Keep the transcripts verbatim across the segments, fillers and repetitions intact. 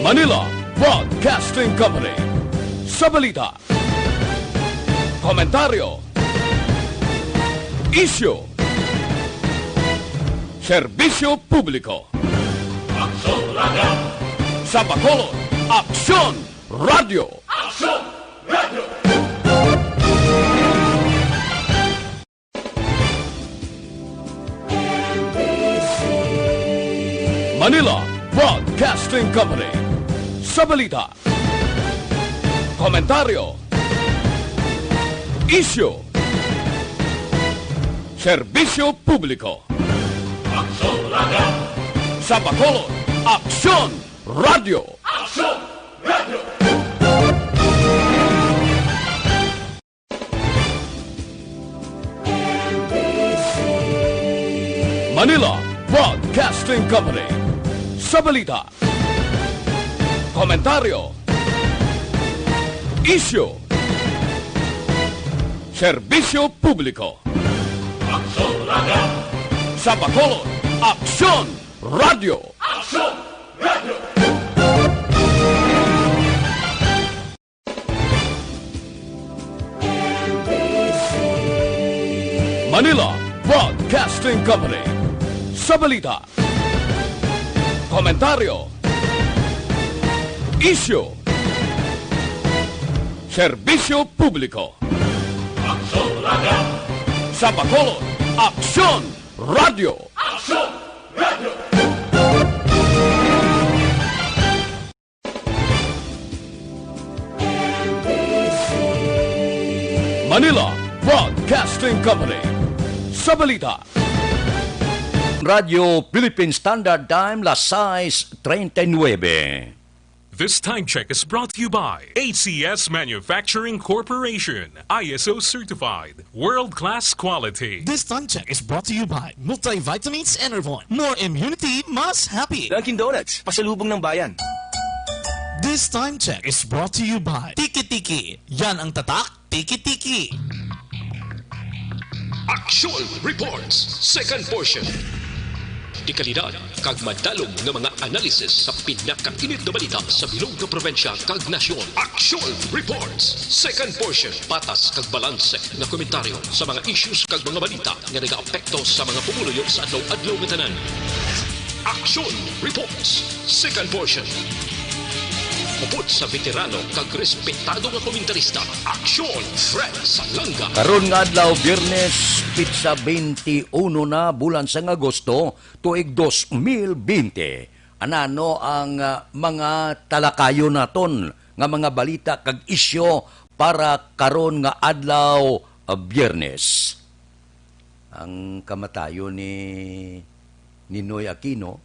Manila Broadcasting Company. Sa balita, komentaryo, isyu, serbisyo publiko. Aksyon Radio. Sa Bacolod, Aksyon Radio. Aksyon Radio. Manila Broadcasting Company. Sa balita, komentaryo, isyu, serbisyo publiko. Aksyon Radio. Sa Bacolod, Aksyon Radio. Aksyon Radio. Manila Broadcasting Company. Sa balita, komentaryo, isyu, serbisyo publiko. Aksyon Radio. Sa Bacolod, Aksyon Radio. Aksyon Radio. Manila Broadcasting Company. Sa balita, komentaryo, isyu, serbisyo publiko. Aksyon Radio. Sa Bacolod, Aksyon Radio. Aksyon Radio. Manila Broadcasting Company. Sa balita, Radyo Philippine Standard Time, las sais treinta y nueve. This time check is brought to you by A C S Manufacturing Corporation, I S O certified, world-class quality. This time check is brought to you by Multivitamins Enervon. More immunity, mas happy. Dunkin' Donuts, pasalubong ng bayan. This time check is brought to you by Tiki Tiki. Yan ang tatak, Tiki Tiki. Action Reports, second portion. Dekalidad kag madalom nga mga analysis sa pinakainit nga balita sa bilog nga probinsya kag nasyon. Action Reports, second portion. Patas kag balanse nga komentaryo sa mga issues kag mga balita nga nagaapekto sa mga pumuluyo sa adlaw-adlaw nga tanan. Action Reports, second portion. Upod sa veterano kag respetado nga komentarista, Action Fred Salanga. Karon nga adlaw, Biyernes, pitsa twenty-one na, bulan sang Agosto, tuig dos mil bente. Anano ang, ah, mga talakayon naton nga mga balita kag isyu para karon nga adlaw, ah, Biyernes? Ang kamatayon ni Ninoy Aquino,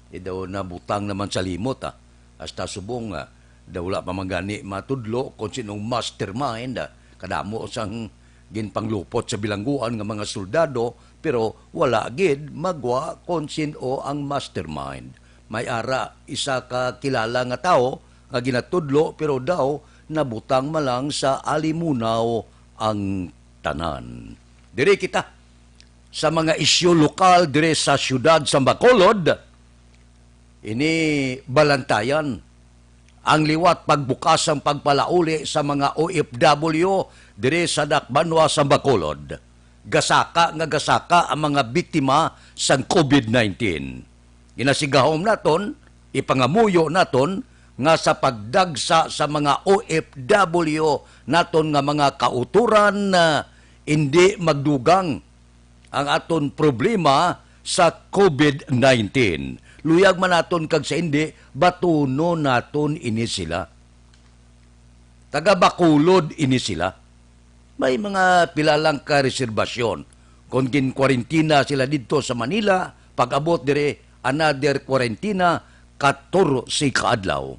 eh, daw nabutang naman sa limot, ah. Hasta subong, ah, daw wala pa man gani matudlo kung sinong mastermind, ah. Kadamo sang ginpanglupot sa bilangguan nga mga soldado, pero wala gid magwa kung sin-o ang mastermind. May ara isa ka kilala nga tawo nga ginatudlo, pero daw nabutang man lang sa alimunaw ang tanan. Diri kita sa mga isyu lokal diri sa siyudad sa Bacolod. Ini balantayan ang liwat pagbukas sang pagpalauli sa mga O F W diri sa dakbanwa sa Bacolod. Gasaka nga gasaka ang mga biktima sang COVID nineteen. Ginasigahom naton, ipangamuyo naton nga sa pagdagsa sa mga O F W naton nga mga kautoran, ah, indi magdugang ang aton problema sa COVID nineteen. Luyag man naton kag sa indi, batunon naton ini sila. Taga Bacolod ini sila. May mga pila lang ka reserbasyon. Kung ginkwarentina sila didto sa Manila, pag-abot diri, another kwarentina, katorse ka adlaw.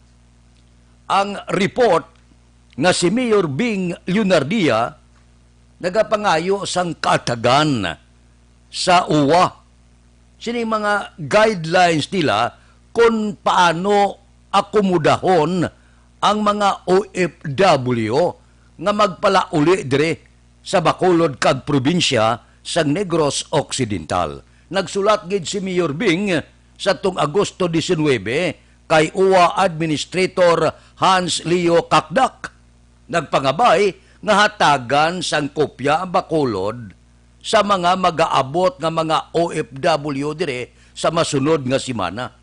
Ang report nga si Mayor Bing Leonardia nagapangayo sang kaatagan sa uwa. Sining mga guidelines nila kon paano akomodahon ang mga O F W nga magpalauli diri sa Bacolod kag probinsya sang Negros Occidental. Nagsulat gid si Mayor Bing sa tong Agosto diecinuebe kay uwa Administrator Hans Leo Cacdac, nagpangabay nga hatagan sang kopya ang Bacolod sa mga magaabot nga mga O F W diri sa masunod nga semana.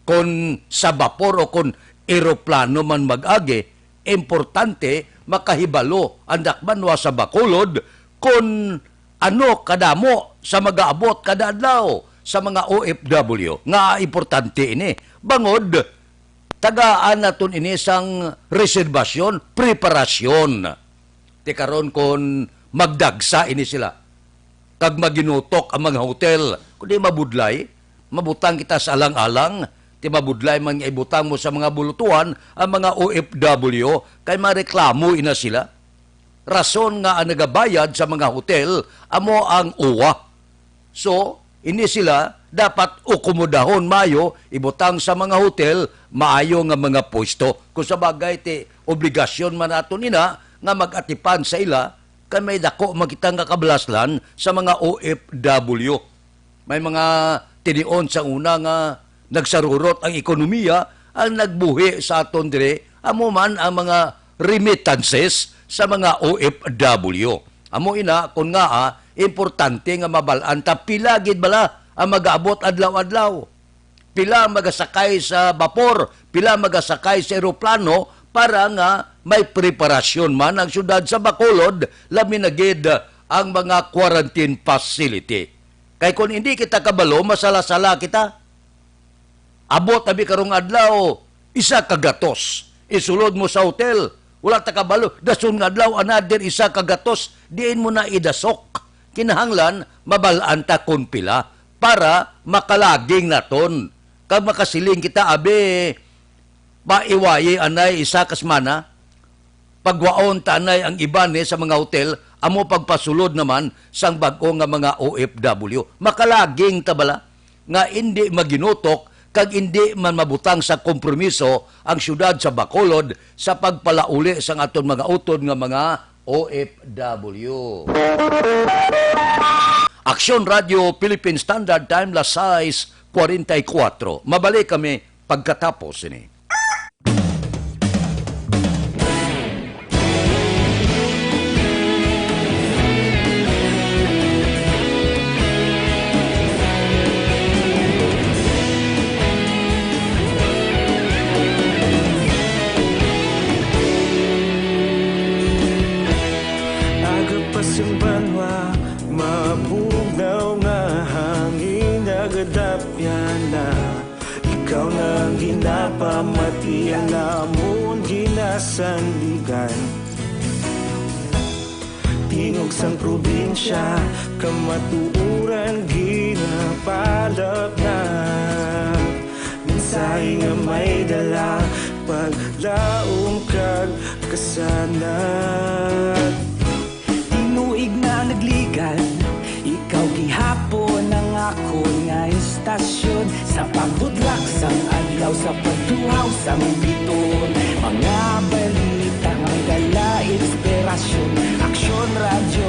Kon sa bapor o kon eroplano man mag-agi, importante makahibalo ang dakbanwa sa Bacolod kon ano kadamo sa magaabot kada adlaw sa mga O F W. Nga importante ini, bangod tagaan naton ini sang reserbasyon, preparasyon. Ti karon kon magdagsa ini sila, kag maginutok ang mga hotel, kundi mabudlay, mabutang kita sa alang-alang, ti mabudlay man nga ibutang mo sa mga bulutuhan ang mga O F W, kay mareklamo ina sila. Rason nga ang nagabayad sa mga hotel amo ang uwa. So, ini sila dapat ukomodahon mayo, ibutang sa mga hotel maayo nga mga pwesto. Kung sa bagay, ti obligasyon man naton ina nga mag-atipan sa ila, kay may dako man kita nga kabalaslan sa mga O F W. May mga tinion sa una nga nagsarurot ang ekonomiya, ang nagbuhi sa aton diri amo man ang mga remittances sa mga O F W. Amo ina, kun ngaa, importante nga mabal-an ta pila gid bala ang magaabot adlaw-adlaw. Pila ang magasakay sa bapor, pila ang magasakay sa eroplano para nga may preparasyon man ang siyudad sa Bacolod, labi na gid ang mga quarantine facility. Kay kung hindi kita kabalo, masala-sala kita. Abot abi karong adlaw, isa ka gatos. Isulod mo sa hotel, wala ta kabalo. Dason nga adlaw, another isa ka gatos. Diin mo na idasok? Kinahanglan, mabal-an ta kon pila para makalaging naton. Kag makasiling kita, abi, paiwayi anay isa ka semana. Pagwaon ta anay ang iban ni sa mga hotel, amo pagpasulod naman sang bag-o nga mga O F W. Makalaging ta bala nga indi maginutok kag indi man mabutang sa kompromiso ang siyudad sa Bacolod sa pagpalauli sang aton mga utod nga mga O F W. Aksyon Radio Philippine Standard Time, las sais cuarenta y cuatro. Mabalik kami pagkatapos ini. Aga pa sing banwa, mabugnaw nga hangin, nagadapyan na. Ikaw na ang ginapamatian namon ginasandigan. Tingog sang probinsya, kamatuoran ginapalapnap. Mensahe nga may dala, paglaom kag kasanag. Tinuig na nagligan, ikaw gihapon ang akon nga istasyon. Sa pagbudlak sang adlaw, sa pagtuhaw sang bituon, mga balita nga may dala inspirasyon. Aksyon Radyo,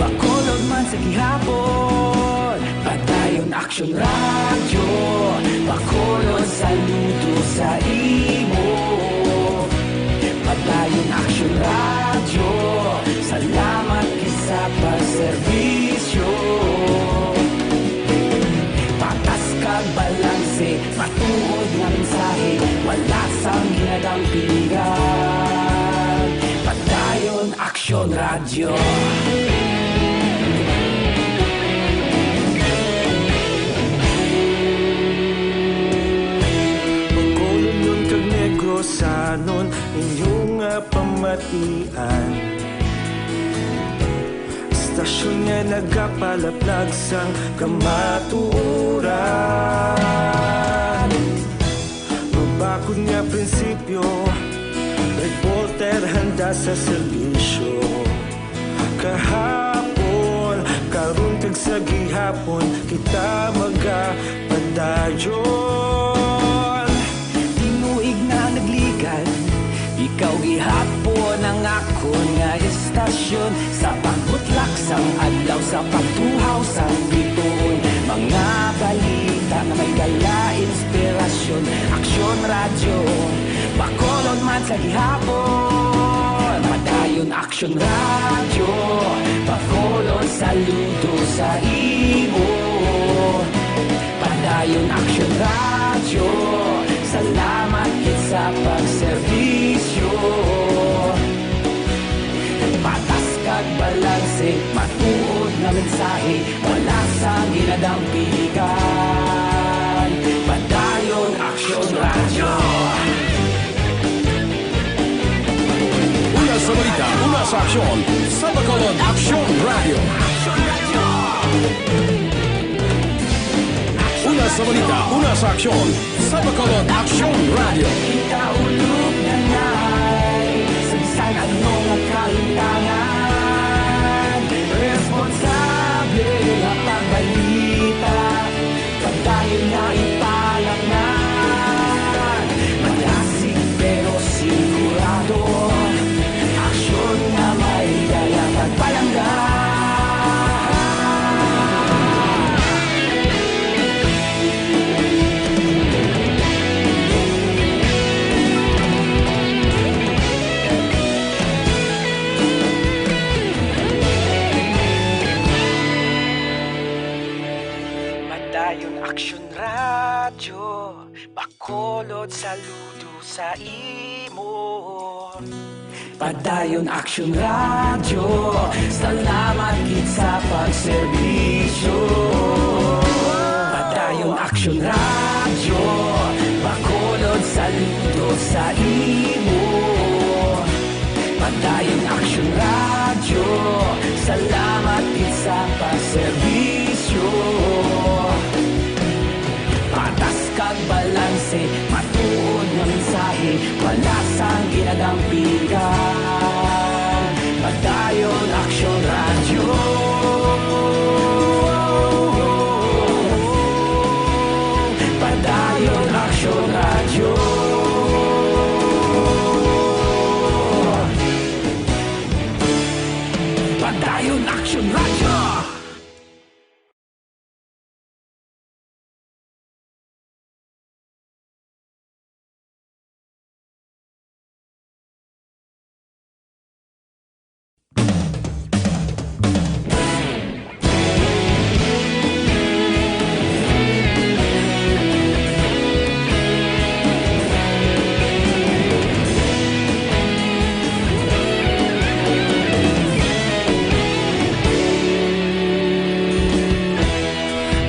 Bacolod man sa gihapon. Padayon Aksyon Radyo, Bacolod, saludo sa imo. Padayon Aksyon Radyo, salamat gid sa pagserbisyo. Patas kag balanse, matuod nga mensahe, wala sang ginadampingan. Padayon Aksyon Radyo. Bacolodnon kag Negrosanon, inyo nga pamatian. Istasyon nga nagapalaplag sang kamatuoran. Mabakod nga prinsipyo, reporter handa sa serbisyo. Kahapon, karon, kag sa gihapon, kita magapadayon. Tinuig na nagligan, ikaw gihapon ang akon nga istasyon. Sa pagbutlak sang adlaw, sa pagtuhaw sang bituon, mga balita nga may dala inspirasyon. Aksyon Radyo, Bacolod man sa gihapon. Padayon Aksyon Radyo, Bacolod saludo sa imo. Padayon Aksyon Radyo, salamat gid sa pagserbisyo. Patas kag balanse, matuod nga mensahe, wala sang ginadampigan. Padayon Aksyon Radyo. Una sa balita, una sa aksyon, sa Bacolod Aksyon Radyo. Una sa balita, una sa aksyon, sa Bacolod Aksyon Radyo. Kita ulog na ngay, sa bisan ano nga kahintangan, responsable nga pagbalita, padayon nga ipalaknag. Malasig pero sigurado, aksyon nga may dala kag palangga. Padayon Aksyon Radyo, Bacolod saludo sa imo. Padayon Aksyon Radyo, salamat gid sa pagserbisyo. Padayon Aksyon Radyo, Bacolod saludo sa imo. Padayon Aksyon Radyo, salamat gid sa pagserbisyo. Patas kag balanse, matuod nga mensahe, wala sang ginadampigan. Padayon Aksyon Radyo. Padayon Aksyon Radyo. Padayon Aksyon Radyo.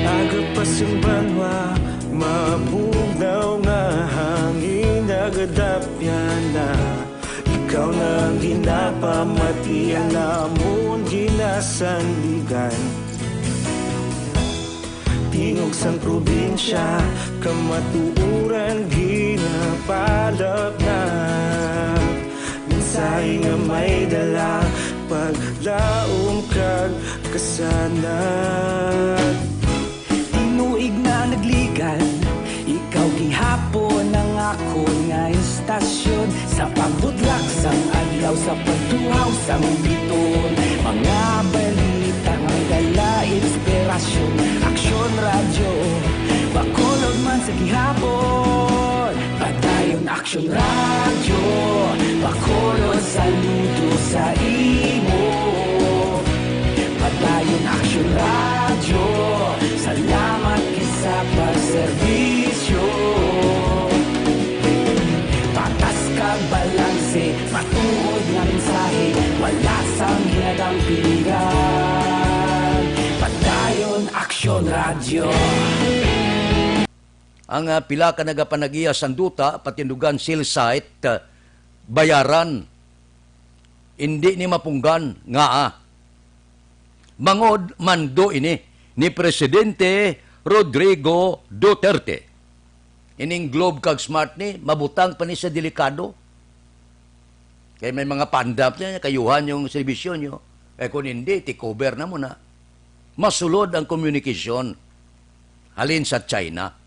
Agapas ang banwa, mabugnaw nga hangin, nagadapyan na. Ikaw na ang ginapamatian, amon ginasandigan. Tingog sang probinsya, kamatuoran ginapalapnap. Mensahe nga may dala, paglaom kag kasanag. Tinuig na nagligan, ikaw gihapon ang akon nga istasyon. Sa pagbutlak sang adlaw, sa pagtuhaw sang biton, mga balita nga dala inspirasyon. Aksyon Radyo, Bacolod man sa gihapon. Padayon Aksyon Radyo, Bacolod saludo sa imo. Padayon Aksyon Radyo, salamat gid sa pagserbisyo. Patas kag balanse, matuod nga mensahe, wala sang ginadampigan. Padayon Aksyon Radyo. Ang, ah, pila ka nagapanagiya sang duta, patindugan, sale site, ah, bayaran. Indi ni mapunggan nga, ah, mangod mando ini ni Presidente Rodrigo Duterte. Ining Globe kag Smart ni, mabutang pa ni sa delikado. Kay may mga pandap niya, kayuhan yung serbisyo nyo. Kay kung hindi, take over na mo na. Masulod ang komunikasyon halin sa China.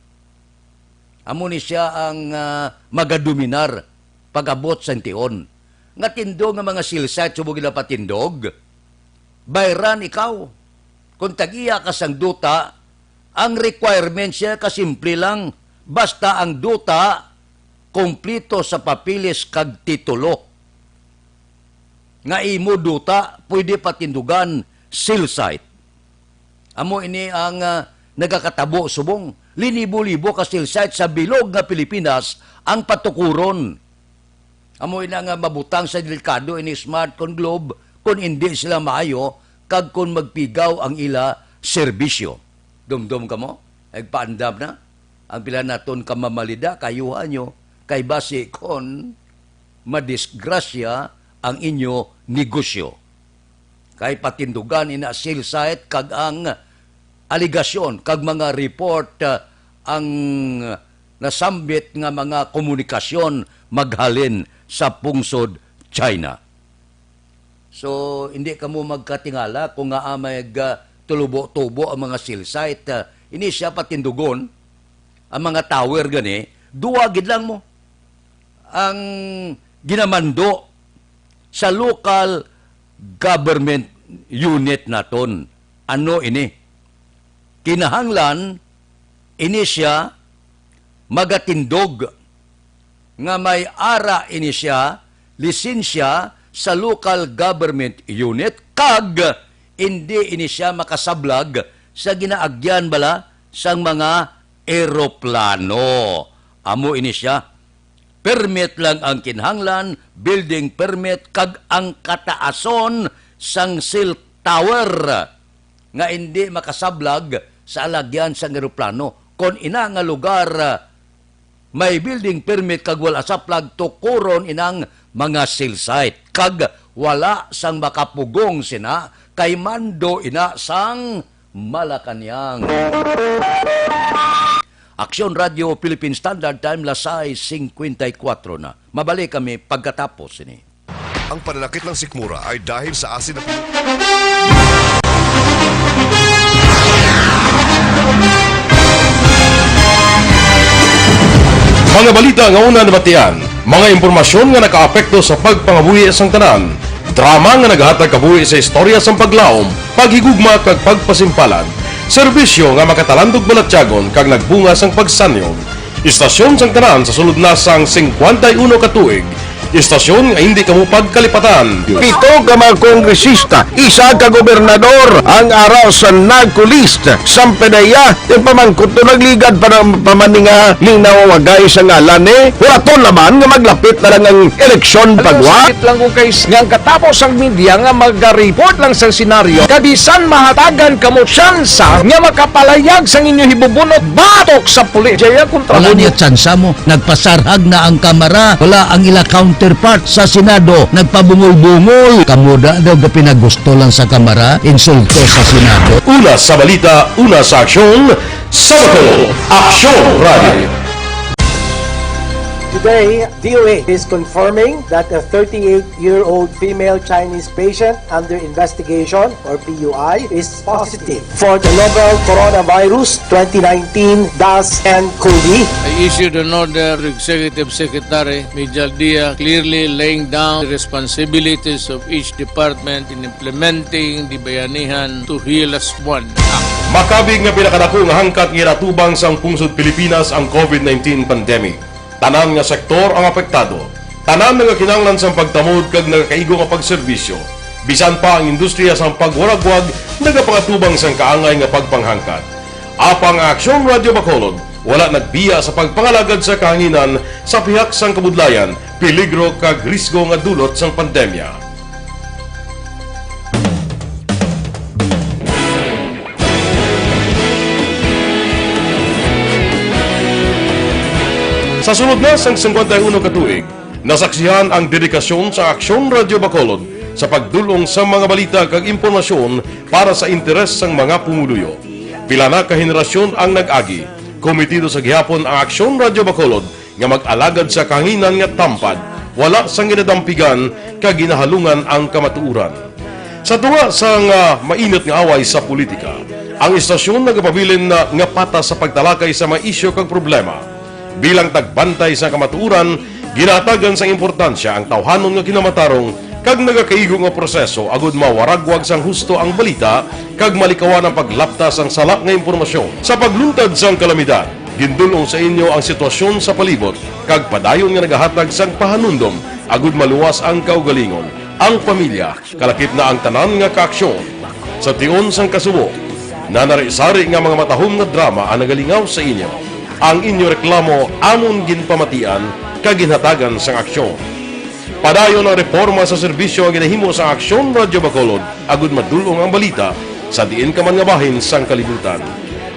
Amo ni siya ang, ah, magadominar pag-abot sa tihon. Nga tindog nga mga sale site subong ginapatindog, bayran ikaw. Kung tag-iya ka sang duta, ang requirement siya kasimple lang, Basta ang duta kompleto sa papeles kag titulo. Nga imo duta, pwede patindugan sale site. Amo ini ang, ah, nagakatabo subong linibo-libo ka sale site sa bilog nga Pilipinas ang patukuron. Amo ina nga mabutang sa delikado ini Smart kon Globe kon indi sila maayo kag kon magpigaw ang ila serbisyo. Dumdom kamo? Nagpaandam na? Ang pila naton ka mamalida, kayuhan nyo, kay basi kon madisgrasya ang inyo negosyo. Kay patindugan ina sale site kag ang aligasyon kag mga report, ah, ang nasambit nga mga komunikasyon maghalin sa pungsod China. So, hindi kamo magkatingala kung nga may, ah, tulubo-tubo ang mga sale site. Ah, ini siya patindugon, ang mga tower gani, duwa gid lang mo ang ginamando sa local government unit naton. Ano ini? Kinahanglan ini siya magatindog nga may ara ini siya, lisensya sa local government unit, kag indi ini siya makasablag sa ginaagyan bala sang mga eroplano. Amo ini siya. Permit lang ang kinahanglan, building permit, kag ang kataason sang cell tower nga indi makasablag sa alagyan sang eroplano. Kon ina nga lugar, ah, may building permit kag wala saplag, tukuron inang mga cell site. Kag wala sang makapugong sina kay mando ina sang Malacañang. Aksyon Radio Philippine Standard Time, las sais singkwenta y kuwatro na. Mabalik kami pagkatapos sini. Ang pananakit ng sikmura ay dahil sa asin na pin- Mga balita nga una nabatian, mga impormasyon nga nakaapekto sa pagpangabuhi sang tanan, drama nga nagahatag kabuhi sa istorya sang paglaom, paghigugma kag pagpasimpalan, serbisyo nga makatalandog balatyagon kag nagbunga sang pagsanyog. Istasyon sang tanan sa sulod na sang singkwenta y uno ka tuig. Istasyon nga hindi kamo pagkalipatan. Pito ka mga kongresista, isa ka gobernador, ang ara sa NACO list. Sampay na iya, yung pamangkot to nagligad pa ng pamaninga, linaw wagay sa ngalan ni. Huraton naman nga maglapit na lang ang eleksyon pagwa. Sakit lang ko kay s-, nga ang katapos ang media nga mag-report lang sa senaryo, kabisan mahatagan kamo tsansa nga makapalayag sang inyo hibubunot batok sa pulis. Jaya kontra. Wala niya tsansa mo. Nagpasarhag na ang Kamara. Wala ang ila counterpart sa Senado. Nagpabungol-bungol. Kamo da daw gapinagusto lang sa Kamara. Insulto sa Senado. Una sa balita, una sa aksyon, sa Bacolod, Aksyon Radio. Today, D O A is confirming that a thirty-eight-year-old female Chinese patient under investigation, or P U I, is positive for the novel coronavirus twenty nineteen dash N COVID. I issued an order to Executive Secretary Mijal Dia, clearly laying down the responsibilities of each department in implementing the Bayanihan to Heal as One Act. Makabig nga pinakadako nga hangkat nga ginatubang sang pungsod Pilipinas ang COVID nineteen pandemic. Tanan nga sektor ang apektado. Tanan nga kinahanglan sang pagtamod kag nagakaigo nga pagserbisyo. Bisan pa ang industriya sang pagwaragwag nagapangatubang sang kaangay nga pagpanghangkat. Apang ang Aksyon Radio Bacolod wala nagbiya sa pagpangalagad sa kahanginan sa pihak sang kabudlayan, peligro kag risgo nga dulot sang pandemya. Sa sulod na sang singkwenta y uno ka tuig, nasaksihan ang dedikasyon sa Aksyon Radio Bacolod sa pagdul-ong sa mga balita kag impormasyon para sa interes sang mga pumuluyo. Pila na ka henerasyon ang nag-agi. Kometido sa gihapon ang Aksyon Radio Bacolod nga mag-alagad sa kahanginan nga tampad, wala sang ginadampigan kag ginahalungan ang kamatuoran. Sa tunga sang, ah, mainit nga away sa politika, ang istasyon nagapabilin na nga patas sa pagtalakay sa mga isyu kag problema. Bilang tagbantay sa kamatuoran, ginahatagan sang importansya ang tawhanon nga kinamatarong kag nagakaigo nga proseso agud mawaragwag sang husto ang balita kag malikawan ang paglapta sang sala nga impormasyon. Sa pagluntad sang kalamidad, Gindul-ong sa inyo ang sitwasyon sa palibot kag padayon nga nagahatag sang pahanumdom agud maluwas ang kaugalingon, ang pamilya, kalakip na ang tanan nga kaaksyon. Sa tion sang kasubo, nanari-sari nga mga matahom nga drama ang nagalingaw sa inyo. Ang inyo reklamo amon ginpamatian kag ginhatagan sang aksyon. Padayon ang reporma sa serbisyo nga ginahimo sang Aksyon Radyo Bacolod agud madul-ong ang balita sa diin ka man nga bahin sang kalibutan.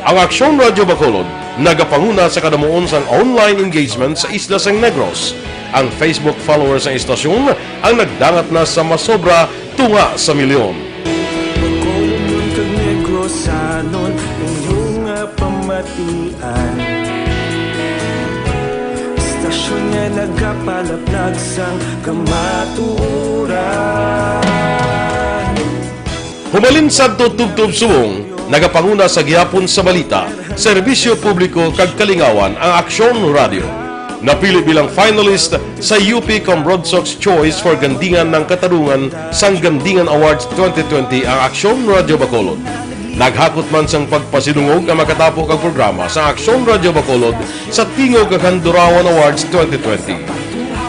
Ang Aksyon Radyo Bacolod nagapanguna sa kadamuon sang online engagement sa isla sang Negros. Ang Facebook followers sang istasyon ang nagdangat na sa masobra tunga sa milyon. Bacolodnon kag Negrosanon, inyo nga pamatian. Istasyon nga nagapalaplag sang kamatuoran. Humalin sadto tubtob subong, nagapanguna sa gihapon sa balita, serbisyo publiko kag kalingawan ang Aksyon Radyo. Napili bilang finalist sa U P Cambrodsoc's Choice for Gandingan ng Katarungan sang Gandingan Awards twenty twenty ang Aksyon Radyo Bacolod. Naghakot man sang pagpasidungog ang makatapo kag programa sa Aksyon Radyo Bacolod sa Tingog kag Handurawan Awards twenty twenty.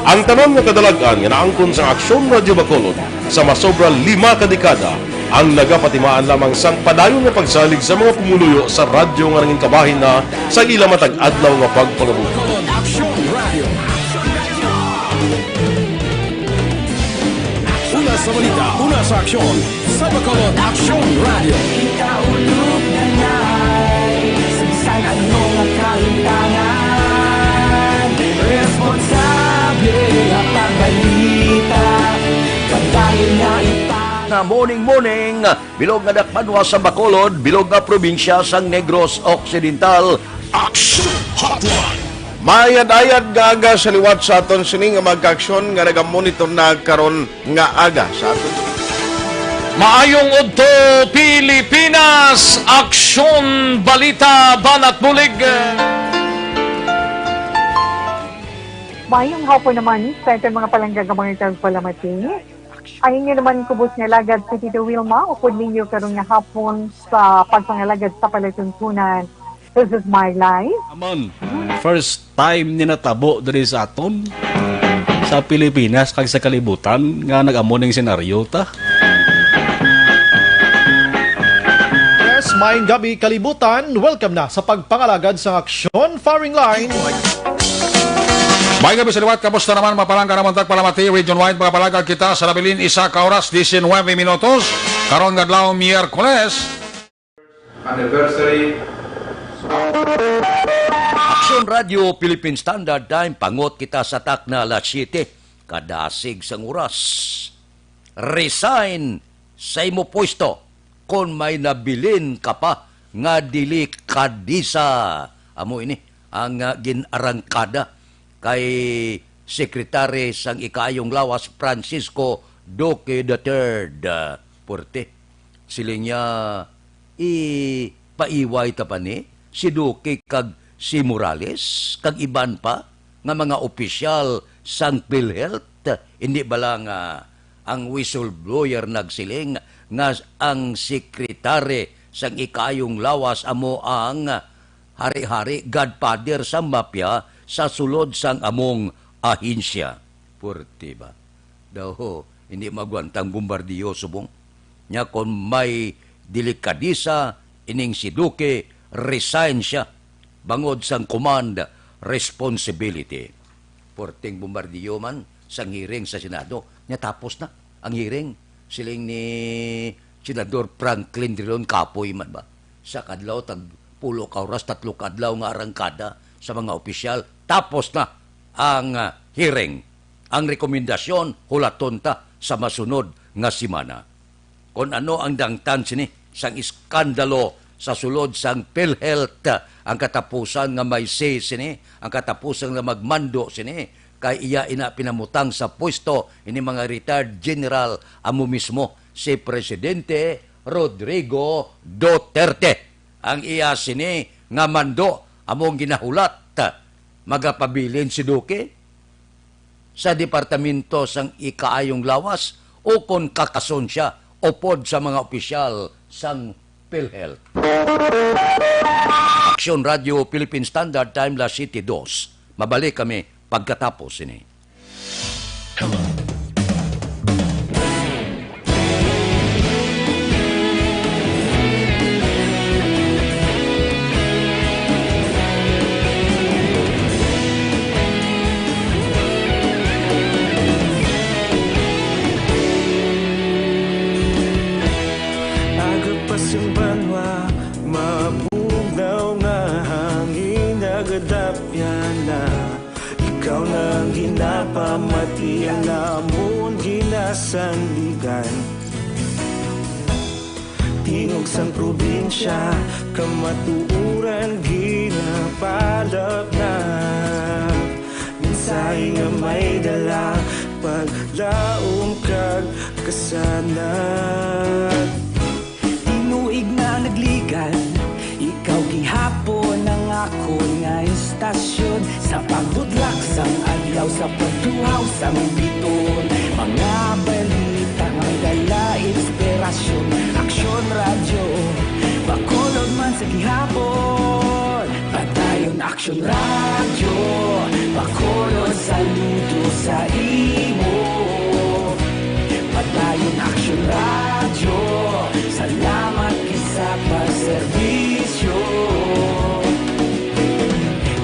Ang tanan nga kadalag-an nga naangkon sang Aksyon Radyo Bacolod sa masobra lima ka dekada ang nagapatimaan lamang sang padayon nga pagsalig sa mga pumuluyo sa radyo nga nangin kabahin na sa ila matag adlaw nga pagpangabuhi. Una sa balita, una sa aksyon, sa Bacolod Aksyon Radio. Ikaulog na ngay sa bisan ano nga kalimtangan. Responsable nga pagbalita, pagdahil na ipang- Na morning, morning, bilog nga dakbanwa sa Bacolod, bilog nga probinsya sang Negros Occidental. Action Hotline. Maayad-ayad nga aga sa liwat sa aton sini nga mga kaaksyon nga nagamonitor na karon nga aga sa aton. Maayong udto, Pilipinas! Aksyon, balita, banat bulig! Maayong hapon naman sa aton mga palangga nga mga tagpalamati. Ang inyo naman kubos nga alagad si Tito Wilma, upod ninyo karon nga hapon sa pagpangalagad sa palatuntunan. This is my life. Naman, first time ni natabo diri sa aton, sa Pilipinas kag sa kalibutan nga nag-amo ning senaryo ta. Yes, maayong gabi kalibutan. Welcome na sa pagpangalagad sang aksyon, firing line. Maayong gabi sa liwat. Kamusta naman, mapalangga naman tagpalamati region-wide, mga palangga kita sa nabilin isa ka oras, diecinueve minutos. Karon nga adlaw, Miyerkules. Anniversary. Aksyon Radio Philippine Standard Time, pangot kita sa takna alas siyete. Kadasig sang oras. Resign sa imo pwesto kon may nabilin ka pa nga delikadesa. Amo ini ang, ah, gin-arangkada kay Secretary sang Ikaayong Lawas, Francisco Duque the third, ah, Forte. Siling niya, ipaiway ta pa ni si Duque kag si Morales kag iban pa nga mga opisyal sang PhilHealth. Hindi bala nga ang whistleblower nagsiling nga ang sekretary sang Ikaayong Lawas amo ang hari-hari, godfather sang mafia sa sulod sang among ahensya? Purti ba? Daw, hindi magwantang bombardiyo subong. Nya kon may delikadesa ining si Duque, resign siya bangod sang command responsibility. Purting bombardiyo man sang hearing sa Senado. Nya tapos na ang hearing, siling ni Senador Franklin Drilon, kapoy man ba. Sa kadlaw, tag pulo ka oras, tatlo ka adlaw nga arangkada sa mga opisyal. Tapos na ang, ah, hearing. Ang rekomendasyon, hulaton ta sa masunod nga semana. Kon ano ang dangtan sini sang iskandalo sa sulod sang PhilHealth, ang katapusan nga may say sini, ang katapusan nga magmando sini, kay iya ina pinamutang sa pwesto ini mga retired general, amo mismo si Presidente Rodrigo Duterte. Ang iya sini nga mando among ginahulat, magapabilin si Duque sa Departamento sang Ikaayong Lawas o kon kakason siya upod sa mga opisyal sang PhilHealth. Aksyon Radio Philippine Standard Time, las siete dos. Mabalik kami pagkatapos sini. Aga pa sing banwa, mabugnaw nga hangin nagadapyan na. Ikaw na ang ginapamati, ang amon ginasandigan. Tingog sang probinsya, kamatuoran ginapalapnap. Mensahe nga may dala, paglaom kag kasanag. Tinuig na nagligan, ikaw gihapon ang akon nga istasyon. Sa pagbudlak sang adlaw, sa pagtuhaw sang bituon, mga balita nga may dala inspirasyon. Aksyon Radyo, Bacolod man sa gihapon. Padayon Aksyon Radyo, Bacolod, saludo sa imo. Padayon Aksyon Radyo, salamat gid sa pagserbisyo.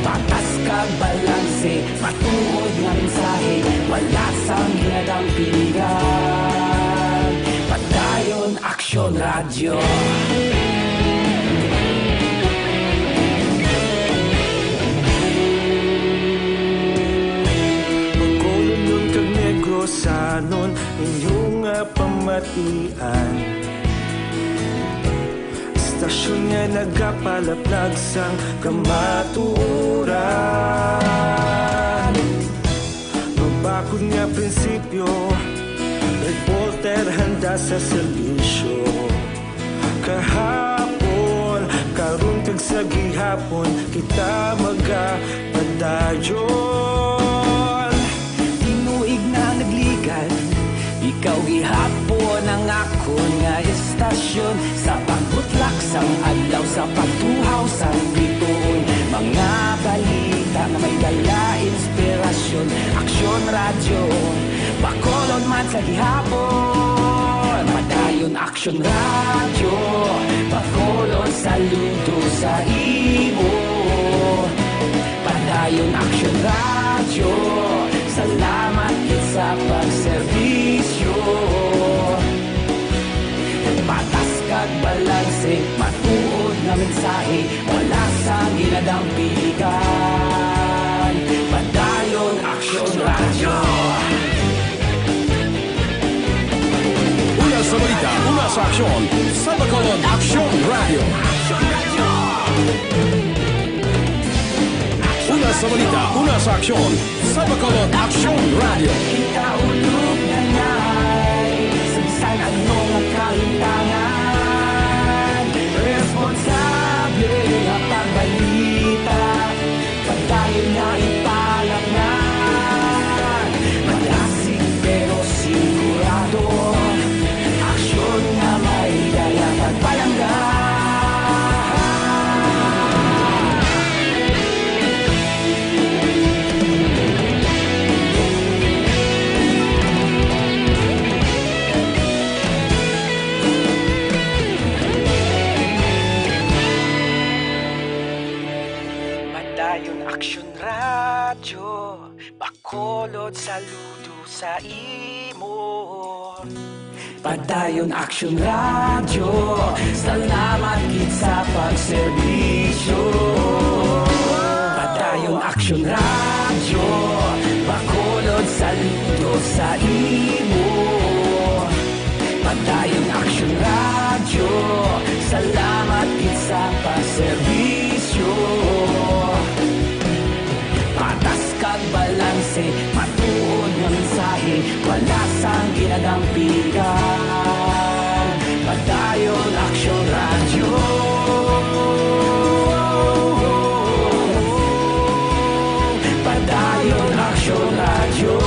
Patas kag balanse, matuod nga mensahe, wala sang ginadampigan. Padayon Aksyon Radyo. Bacolodnon kag Negrosanon, inyo nga pamatian. Istasyon nga nagapalapnag sang kamatuoran. Mabakod nga prinsipyo, reporter handa sa serbisyo. Kahapon, karon, kag sa gihapon, kita magapadayon. Tinuig na nagligan, ikaw gihapon ang akon nga istasyon. Sa pagbutlak sang adlaw, sa pagtuhaw sang bituon, mga balita nga may dala inspirasyon. Aksyon Radyo, Bacolod man sa gihapon. Padayon Aksyon Radyo, Bacolod, saludo sa imo. Padayon Aksyon Radyo, salamat gid sa pagserbisyo. Patas kag balanse, matuod nga mensahe, wala sang ginadampigan. Padayon Aksyon Radyo. Una sa balita, una sa aksyon, sa Bacolod Aksyon Radyo. Una sa balita, una sa aksyon, sa Bacolod Aksyon Radyo. Kita ulog na nay, sa bisan ano nga kalintangan, responsable nga pagbalita. Padayon na ipalapngan, malasig pero sigurado. Aksyon nga may dala pagpalangga. Padayon Aksyon Radyo, Bacolod, saludo sa imo. Padayon Aksyon Radyo, salamat gid sa pagserbisyo. Padayon Aksyon Radyo, Bacolod, saludo sa imo. Padayon Aksyon Radyo, salamat gid sa pagserbisyo. Patas kag balanse, matuod nga mensahe, wala sang ginadampigan. Padayon Aksyon Radyo. Padayon Aksyon Radyo.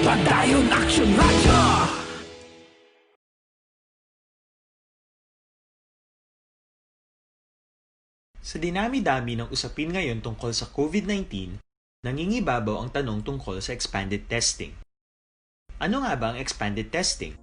Padayon Sa dinami-dami ng usapin ngayon tungkol sa COVID nineteen, nangingibabaw ang tanong tungkol sa expanded testing. Ano nga ba ang expanded testing?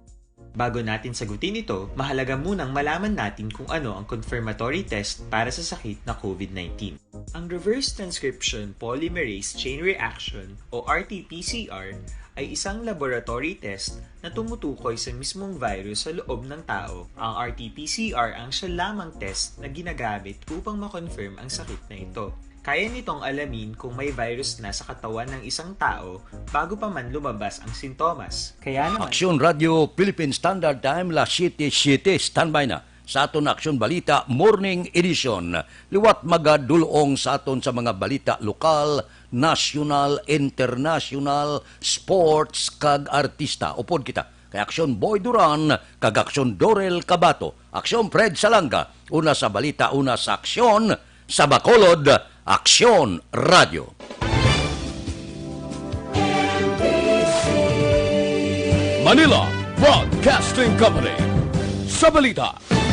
Bago natin sagutin ito, mahalaga munang malaman natin kung ano ang confirmatory test para sa sakit na COVID nineteen. Ang reverse transcription polymerase chain reaction o R T P C R ay isang laboratory test na tumutukoy sa mismong virus sa loob ng tao. Ang R T P C R ang siya lamang test na ginagamit upang ma-confirm ang sakit na ito. Kaya nitong alamin kung may virus na sa katawan ng isang tao bago pa man lumabas ang sintomas. Kaya naman, Aksyon Radio Philippine Standard Time, las siete siete. Standby na sa aton Aksyon Balita Morning Edition. Liwat magadulong sa aton sa mga balita lokal, nasyonal, internasyonal, sports, kag artista. Upod kita kay Aksyon Boy Duran kag Aksyon Dorel Cabato, Aksyon Fred Salanga, una sa balita, una sa aksyon, sa Bacolod, Aksyon Radio. Manila Broadcasting Company. Sa balita,